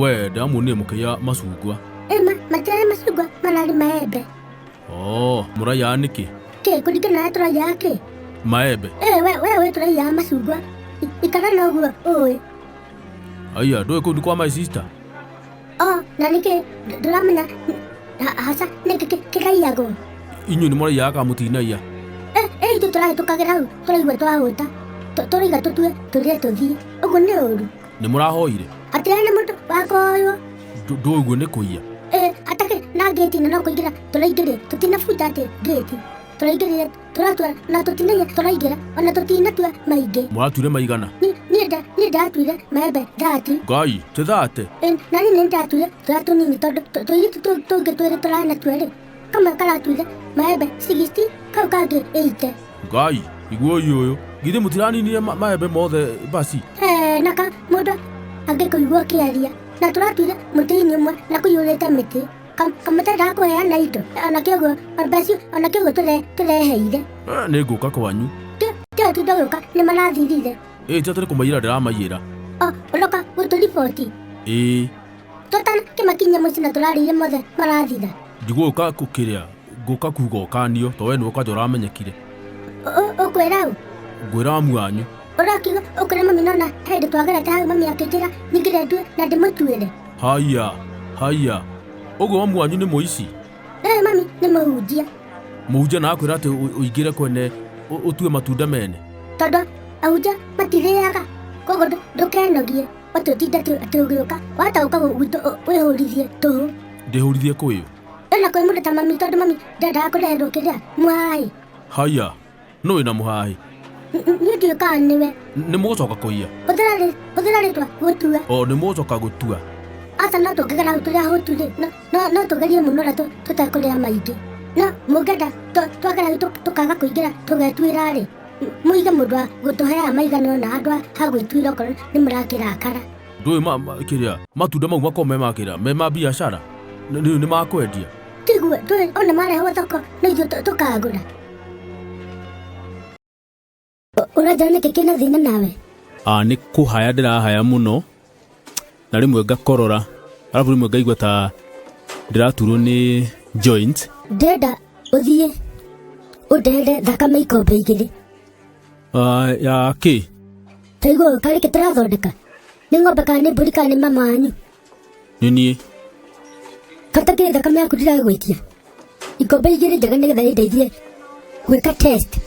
We ndĩramuonire mũkĩiya macungwa. Ĩ ma matirarĩ macungwa, mararĩ maembe. Oh, mũraiyaga nĩkĩ? Kĩ kũringana na tũraiyaga kĩ? Maembe. Ĩ we we wĩ tũraiyaga macungwa. Ikara na ũguo ũĩ. Aya, ndũĩ kũu nĩ kwa my sister? Oh, na nĩkĩ ndũramenya haca nĩkĩ kĩraiyagwo? Inyuĩ nĩ mũraiyaga kana mũtinaiya? Ĩ ĩ ithuĩ tũrahĩtũkagĩra hau tũraigua twahũta. Tũraiga tũtue tũrĩe tũthiĩ. Ũguo nĩ ũru. Nĩ mũrahoire? Hatirarĩ na mũndũ wa kũhoywo. Ndũĩ ũguo nĩ kũiya? Ĩ atakĩrĩ na ngĩti na no kũingĩra tũraingĩrire tũtinabuta atĩ ngĩti. Tũraingĩrire tũratua na tũtinaiya tũraingĩra ona tũtinatua maingĩ. Mũratuire maigana? Niĩ niĩ ndatuire maembe 30. Ngai, ti 30? Ĩ, na niĩ nĩ ndatuire tũrĩa tũnini tondũ tũirĩtu tũu tũngĩ twĩrĩ tũranatuo rĩ, kamwe karatuire maembe 60, kau kangĩ 80. Ngai, iguoi ũyũ. Githĩ mũtiraninire maembe mothe basi? Eh, na ka mũndũ angĩkũigua ũkĩaria na tũratuire mũtĩ-inĩ ũmwe na kũiyũrĩte mĩtĩ. Kamũtendaga kũheana indo ona kĩoguo basi ona kĩoguo tũreheire. Eh, nĩ ngũka kwanyu. Tiga tinda gũka nĩ marathirire. Ĩ ti atĩ nĩ kũmaiyĩra ndĩramaiyĩra. O ũroka gũtũriboti. Ĩĩ. Tũtana kĩmakinyia mũciĩ na tũrarĩire mothe marathira. Ndigũka kũkĩrĩa, ngũka kuga ũkanio to we nĩwe kwanja ũramenyekire. Ũkwĩra ũ? Ngwĩra mamu wanyu. Ũrakiuga ũkwĩra mami nona hĩndĩ twagerete hau mami akĩnjĩra nyingĩre ndue na ndĩmũtuĩre. Haiya, haiya. Ũguo mamu wanyu nĩ mũici? Ĩ mami nĩ mũhunjia. Mũhunjia na akwĩra atĩ ũingĩre kwene ũtue matunda mene? Tondũ ahunjia matirĩaga, koguo ndũkenogie atĩ ũtinde atĩ ũgĩũka wahota gũka gwitũ wĩhũrithie tũhũ. Ndĩhũrithie kwĩ ũ? Ĩno kwĩ mũndũ ta mami tondũ mami ndendaga kũreherwo kĩrĩa mũhaĩ. Haiya, nũ wĩna mũhaĩ? Niĩ ndiũĩ kana nĩwe. Nĩ mũgũcoka kũiya? Hũthĩra rĩtwa gũtua. O nĩ mũgũcoka gũtua. Aca no tũngĩgera hau tũrĩ ahũtu rĩ, no tũgerie mũno ũrĩa tũtekũrĩa maingĩ. No mũngĩenda twagera hau tũkaga kũingĩra tũgetuĩra rĩ, mũige mũndũ wa gũtũheaga maigana ũna handũ ha gwĩtuĩra okorwo nĩ mũrakĩrakara. Ndũĩ kĩrĩa matunda mau makoragwo me ma kĩrĩa me ma biacara nĩ ma kwendia. Tiguo ndũĩ ona marehwo thoko no ithuĩ tũkagũra. Ũranjĩra nĩkĩ kĩna thĩna nawe? Nĩ kũhaya ndĩrahaya mũno na rĩmwe ngakorora arabu rĩmwe ngaigua ta ndĩraturwo nĩ joint. Ndĩrenda ũthiĩ ũndehere thakame ikombe igĩrĩ. Ya kĩ? Taigua karĩ kĩ tũrathondeka? Nĩ ng'ombe kana nĩ mbũri kana nĩ mama wanyu? Nĩ niĩ. Kata kĩ thakame yaku ndĩragwĩtia? Ikombe igĩrĩ njega nĩgetha ĩndeithie gwĩka test.